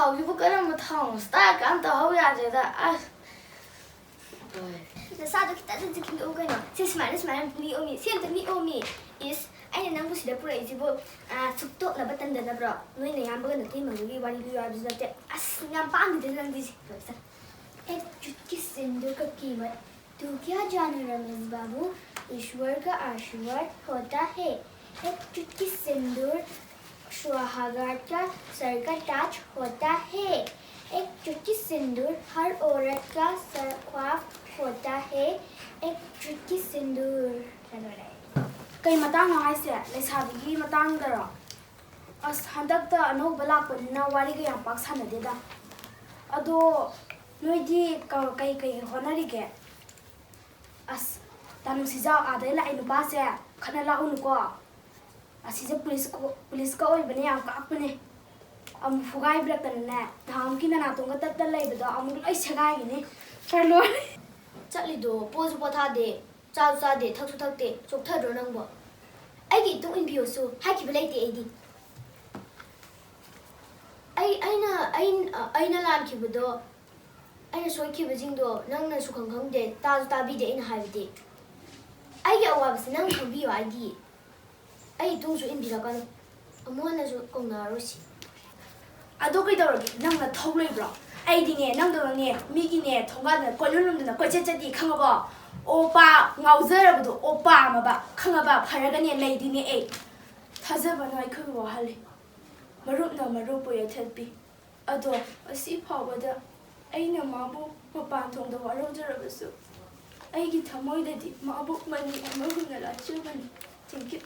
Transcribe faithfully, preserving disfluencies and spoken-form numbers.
ꯍꯧꯖꯤꯛꯄꯨ ꯀꯔꯝꯕ ꯊꯥꯎꯅꯣ? ꯁ꯭ꯇꯥꯏꯜꯒ ꯑꯝꯇ ꯍꯧ ꯌꯥꯗ꯭ꯔꯦꯗ꯫ ꯑꯁ꯫ ꯂꯣꯏꯔꯦ꯫ ꯅꯁꯥꯗꯣ ꯈꯤꯇꯪ ꯅꯤꯛꯑꯣꯃꯤ꯫ ꯁꯤ ꯁꯨꯃꯥꯏꯅ, ꯁꯨꯃꯥꯏꯅ ꯅꯤꯛꯑꯣꯃꯤ꯫ ꯁꯤ ꯑꯝꯇ ꯅꯤꯛꯑꯣꯃꯤ꯫ ꯏꯁ, ꯑꯩꯅ ꯅꯪꯕꯨ ꯁꯤꯗ ꯄꯨꯔꯛꯏꯁꯤꯕꯨ, ꯑ, ꯁꯨꯛꯇꯣꯛꯅꯕ ꯇꯟꯗꯅꯕ꯭ꯔꯣ? ꯅꯣꯏ ꯅꯌꯥꯝꯕꯒ ꯅꯇꯩꯃꯒꯒꯤ ꯋꯥꯔꯤ ꯂꯤꯌꯨ ꯍꯥꯏꯕꯁꯨ ꯅꯠꯇꯦ꯫ ꯑꯁ, ꯌꯥꯝ ꯄꯥꯝꯗꯦꯗ ꯅꯪꯗꯤ ꯁꯤ꯫ ꯂꯣꯏꯁ꯫ एक चुटकी सिंदूर का कीमत तू क्या जाने रमेश बाबू, ईश्वर का आशीर्वाद होता है। एक चुटकी सिंदूर सुहागरात का सर का ताज होता है। एक चुटकी सिंदूर हर औरत का सर ख्वाब होता है। एक चुटकी सिंदूर। ꯀꯩ ꯃꯇꯥꯡꯅꯣ ꯍꯥꯏꯁꯦ? ꯂꯩꯁꯥꯕꯤꯒꯤ ꯃꯇꯥꯡꯗꯔꯣ? ꯑꯁ, ꯍꯟꯗꯛꯇ ꯑꯅꯧꯕ ꯂꯥꯛꯄꯅꯤꯅ ꯋꯥꯔꯤꯒ ꯌꯥꯝ ꯄꯥꯛ ꯁꯥꯟꯅꯗꯦꯗ꯫ ꯑꯗꯣ ꯅꯣꯏꯗꯤ ꯀ-, ꯀꯩ ꯀꯩ ꯍꯣꯠꯅꯔꯤꯒꯦ? ꯑꯁ, ꯇꯥ ꯅꯨꯡꯁꯤꯖꯥꯎ, ꯑꯥꯗꯩ ꯂꯥꯛꯏ ꯅꯨꯄꯥꯁꯦ ꯈꯠꯅ ꯂꯥꯛꯎꯅꯨꯀꯣ꯫ ꯑꯁꯤꯁꯦ ꯄꯨꯂꯤꯁ ꯀꯣ-, ꯄꯨꯂꯤꯁꯀ ꯑꯣꯏꯕꯅꯦ, ꯌꯥꯝ ꯀꯥꯞꯄꯅꯦ꯫ ꯑꯃꯨꯛ ꯐꯨꯒꯥꯏꯕꯤꯔꯛꯇꯅꯅꯦ, ꯅꯍꯥꯟꯃꯨꯛꯀꯤ ꯅꯅꯥꯇꯣꯟꯒ ꯇꯠꯇ ꯂꯩꯕꯗꯣ ꯑꯃꯨꯛ ꯂꯣꯏ ꯁꯦꯒꯥꯏꯈꯤꯅꯤ꯫ ꯈꯔ ꯂꯣꯏ꯫ ꯆꯠꯂꯤꯗꯣ ꯄꯣꯁꯨ ꯄꯣꯊꯥꯗꯦ, ꯆꯥꯁꯨ ꯆꯥꯗꯦ, ꯊꯛꯁꯨ ꯊꯛꯇꯦ, ꯆꯣꯛꯊꯗ꯭ꯔꯣ ꯅꯪꯕꯣ? ꯑꯩꯒꯤ ꯏꯇꯨꯡ ꯏꯟꯕꯤꯌꯣꯁꯨ ꯍꯥꯏꯈꯤꯕ ꯂꯩꯇꯦ ꯑꯩꯗꯤ꯫ ꯑꯩ, ꯑꯩꯅ, ꯑꯩ, ꯑꯩꯅ ꯂꯥꯟꯈꯤꯕꯗꯣ, ꯑꯩꯅ ꯁꯣꯏꯈꯤꯕꯁꯤꯡꯗꯣ ꯅꯪꯅ ꯁꯨꯈꯪ ꯈꯪꯗꯦ, ꯇꯥꯁꯨ ꯇꯥꯕꯤꯗꯦ ꯑꯩꯅ ꯍꯥꯏꯕꯗꯤ꯫ ꯑꯩꯒꯤ ꯑꯋꯥꯕꯁꯤ ꯅꯪ ꯈꯪꯕꯤꯌꯨ ꯍꯥꯏꯗꯤ꯫ ꯑꯩ ꯏꯇꯨꯡꯁꯨ ꯏꯟꯕꯤꯔꯛꯀꯅꯨ꯫ ꯑꯃꯨꯛ ꯍꯟꯅꯁꯨ ꯀꯧꯅꯔꯔꯣꯏꯁꯤ꯫ ꯑꯗꯣ ꯀꯩꯗꯧꯔꯒꯦ? ꯅꯪ ꯅꯊꯧ ꯂꯩꯕ꯭ꯔꯣ? ꯑꯩꯗꯤꯅꯦ, ꯅꯪꯗꯧꯅꯅꯦ, ꯃꯤꯒꯤꯅꯦ, ꯊꯣꯡꯒꯥꯟꯗ ꯀꯣꯏꯂꯨꯝ ꯂꯨꯝꯗꯅ ꯀꯣꯏꯆꯠ ꯆꯠꯇꯤ, ꯈꯪꯉꯕꯣ? ꯑꯣꯄꯥ ꯉꯥꯎꯖꯔꯕꯗꯣ, ꯑꯣꯄꯥ ꯑꯃꯕ, ꯈꯪꯉꯕ? ꯐꯔꯒꯅꯦ, ꯂꯩꯗꯤꯅꯦ ꯑꯩ꯫ ꯊꯥꯖꯕꯅ ꯑꯩꯈꯣꯏꯕꯨ ꯋꯥꯍꯜꯂꯤ꯫ ꯃꯔꯨꯞꯅ ꯃꯔꯨꯞꯄꯨ ꯌꯩꯊꯠꯄꯤ꯫ ꯑꯗꯣ ꯉꯁꯤ ꯐꯥꯎꯕꯗ ꯑꯩꯅ ꯃꯥꯕꯨ ꯃꯄꯥꯟ ꯊꯣꯡꯗ ꯋꯥꯔꯧꯖꯔꯕꯁꯨ, ꯑꯩꯒꯤ ꯊꯃꯣꯏꯗꯗꯤ ꯃꯥꯕꯨ ꯃꯅꯤ ꯑꯃꯒꯨꯝꯅ ꯂꯥꯠꯆꯕꯅꯤ꯫ Thank you꯫